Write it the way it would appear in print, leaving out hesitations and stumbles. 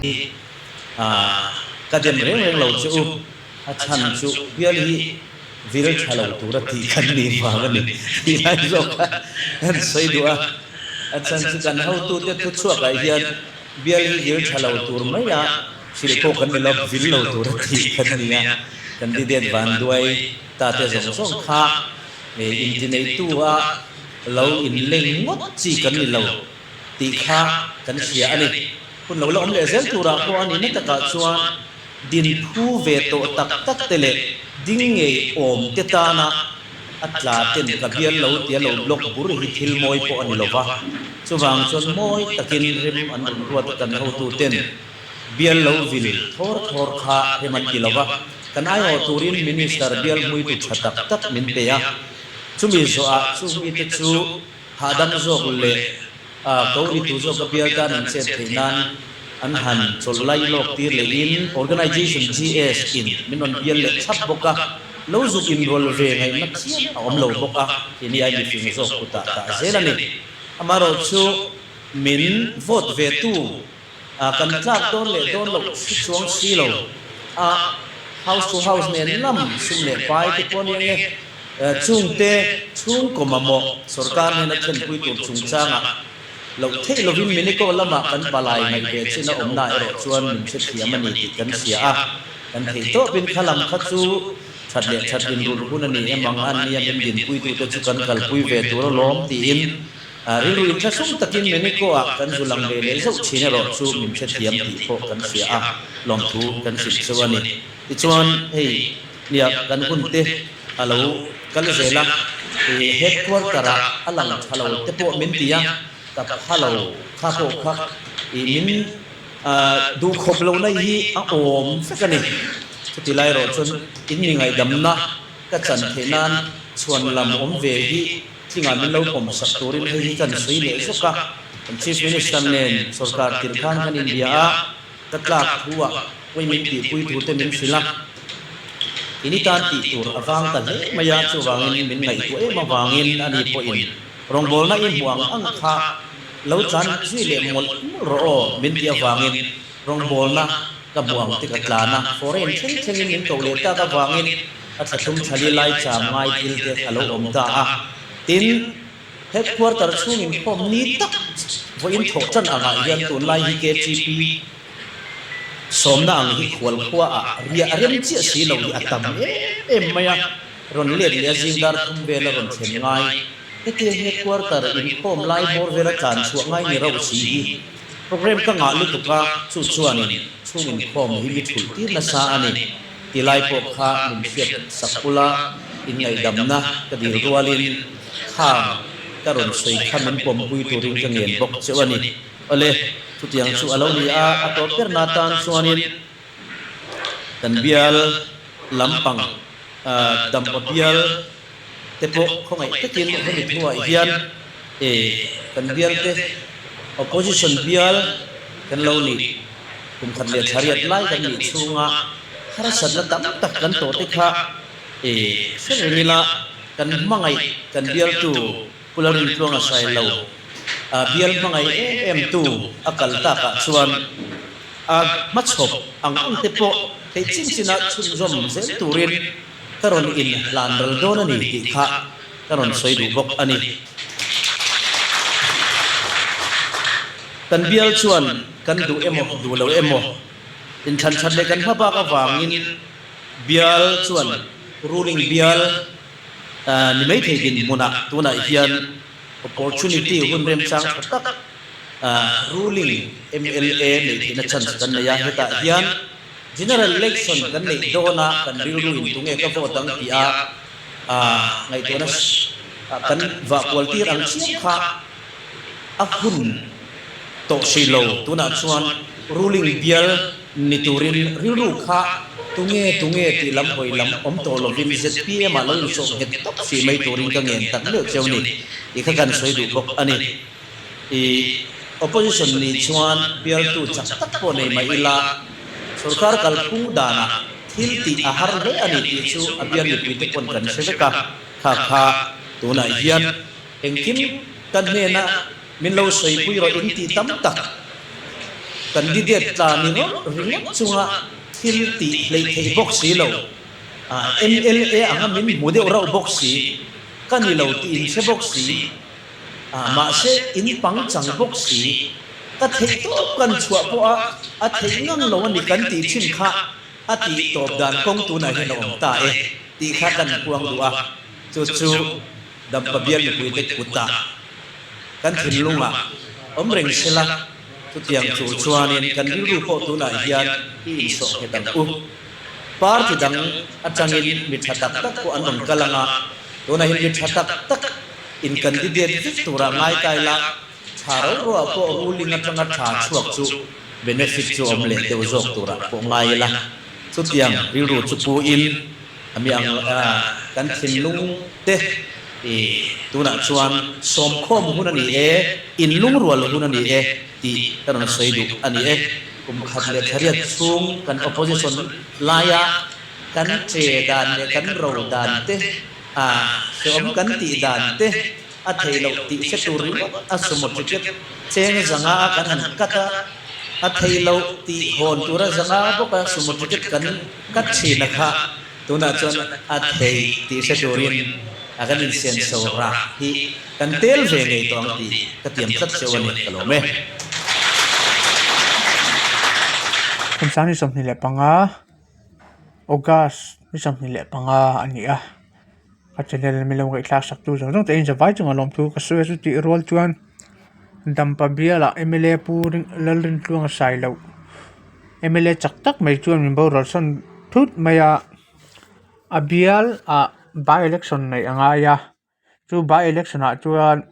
Hi ka dem reng reng lo che u, a chhan chu bial hi vil tha lo tura tih kan nih vang a ni tih lai zawk kha kan sawi duh a, a chhan chu kan hotute thuchhuakah hian bial hi vil tha lo tur mai a hrilh pawh kan ni lo, vil lo tura tih kan ni a, candidate vanduai ta te zawng zawng kha intineitu a lo inleng ngawt chi kan ni lo. tih kha kan hria a ni. Hun lo la awm leh zel turah pawh a nihna takah chuan din phu ve tawh tak tak te leh ding ngei awm te tana a tla ten ka bial lo tia lo block bur hi thil mawi pawh a ni lo va. Chuvang chuan mawi takin rem an rawn ruat a kan hotu ten bial lo vil thawr thawr kha rem an ti lo va. Kan aiawh turin Minister bial hmuitu tha tak tak min pe a. Chumi zawhah chung mite chu Hahdam zawk leh ko ri tu zawk a bial tan an chet theih nan an han chawlh lai lawk tir lehin Organization GS in min rawn bial leh thlap bawk a, lo zuk inrawl ve ngaihna chiam a awm lo bawk a, tih ai mifing zawk kutah tah zel a ni. Amaherawh chu min vote ve tu kan tlak dawn leh dawn loh hre chuang si lo a, house to house nen lam sum leh pai te pawh nia nge chungte chhungkaw mamawh sorkar hnena thlenpui tur chungchangah loh theih lovin Miniko lamah kan palai ngaih ve chin a awmna erawh chuan min hrethiam a ni tih kan hria a, kan theih tawpin kha lam kha chu that leh that inrulh hun a ni em ang a nia min dinpuitute chu kan kalpui ve tur alawm tiin Rilru inthlahrung takin Meniko-ah kan zu lang ve leh zauh thin erawh chu min hrethiam tih pawh kan hria a, lawmthu kan hrilh cheu a ni. Tichuan, hei nia kan hun te a lo kal zel a, headquarter-ah a lang tha lo te pawh min ti a, ka pha lo kha pawh kha i min duhkhawp lohna hi a awm vek a ni. Chuti lai erawh chuan in mi ngaihdamna ka chan theih nan chhuan lam awm ve hi Tlingah min lo pawm sak turin hei hi kan sawi leh zawk a, kan Chief Minister nen sorkar tir khan kan inbia a, ka tlak thu ah pawi min tihpui thu te min hrilh a, ini tan tih tur a vang ta hle mai a, chuvangin min ngaihtuah em avangin ani pawhin rawngbawlna i hmuh ang ang kha lo tlan zui leh mawlh mawlh rawh aw min tih avangin rawngbawlna ka hmuh ang te ka tlan a, foreign thleng thlengin min koh leh tak avangin a thlathum thlali lai cham ngai thil te a lo awm ta a. Tin, headquarter chhung inkhawm ni tak vawiin thawh tan angah hian tunlai hi KTP sawmna ang hi khual khua ah riah rem chiah si lo hi a tam em em mai a, rawn let leh a zingdar thum vel a rawn thlen ngai. Hetia headquarter inkhawm lai bawr vel a tlan chhuah ngai ni rauh si hi program ka ngah lutuk a, chu chuanin chhung inkhawm hi mi thulh tir nasa a ni. Ti lai pawh kha min hriat sak ula, inngaihdamna ka dil rualin khang ka rawn sawi kha min pawmpui turin ka ngen bawk cheu a ni. Awle, chutiang chu a lo ni a, a tawp berna tan chuanin kan bial lampang dampa bial te pawh khawngaih takin hemi thuah hian kan bial te opposition bial kan lo nih Kum khat leh thla riat lai kan nih chhunga harsatna tam tak kan tawh te kha i hre reng ila, kan hmangaih kan bialtu Pu Lalrintluanga Sailo bial hmangaih em em tu a kal takah chuan a hmachhawp ang ang te pawh theih chin chin a chhunzawm zel turin ka rawn in hlan ral dawn a ni tih kha ka rawn sawi duh bawk a ni. Kan bial chuan kan duh emaw duh lo emaw inthlan that leh kan hma bak avangin bial chuan ruling bial ni mai thei dinhmunah tunah hian opportunity hun remchang tha tak ruling mla neih theihna chance kan nei a, hetah hian general election kan neih dawna kan rilru in tunge ka vote ang tih a ngaihtuahna kan vah kual tir ang chiam kha a hun tawh hrih lo. Tunah chuan ruling bial ni turin rilru kha tunge tunge tih lam hawi lam awm tawh lovin zpm ah lo insawh nghet tawp hrih mai turin ka ngen tak meuh cheu ni tih kha kan sawi duh bawk a ni. I opposition nih chuan bialtu chak tak pawh nei mai ila sorkar kalphung danah thil tih a har hle a ni tih chu a bial mipuite pawn kan hre vek a, kha kha tunah hian engkim kan hnena min lo sawipui rawh in tih tam tak. Candidate tla ni rawt ringawt chunga thil tih hleih theih bawk si lo, mla anga min hmu deuh rauh bawk si, ka ni lo tih in hre bawk si, mahse in pangchang bawk si, ka theih tawp kan chhuah pawh a a theih ngang lo a ni kan tih thin kha a tih tawp dan kawng tunah hian a awm ta e tih kha kan puang duh a, chu chu Dampa bial mipuite kutah kan thinlungah awm reng sela, chutiang tur chuanin kan rilru pawh tunah hian i insawh nghet ang u. Party dang atangin mi tha tak tak pawh an rawn kal ang a, tunah hian mi tha tak tak in candidate vek tura ngai ta ila, tha ro roah pawh ruling atanga tha chhuak chu benefit chu awm leh deuh zawk turah pawh ngai ila, chutiang rilru chu pu in A mi ang kan thinlung te i tunah chuan sawmkhawm hun a ni e, inlungrual hun a ni e tih ka rawn sawi duh a ni e. Kum khat leh thariat chhung kan opposition laia kan che dan leh kan ro dan te, a hreawm kan tih dan te a thei loh tih hre tur ringawt a sumo ticket cheng zanga a kan han cut a, a thei loh tih hawn tura zanga bawka sumo ticket kan Ka thin a kha tunah chuan a thei tih hre turin a kan insiamso rah hi kan tel ve ngei tawh ang tih ka tiam tlat cheu a ni, ka lawm e. Kum sang ni 25, August ni 25 a ni a, ka channel milo ngaihthlak sak tu zawng zawng te in zavai chunga lawmthu ka sawi a chutih rual chuan Dampa bialah mla Pu Lalrintluanga sai loh. Mla chak tak mai chuan min boral sawn thut mai a, a bial ah by election neih a ngai a, chu by election ah chuan.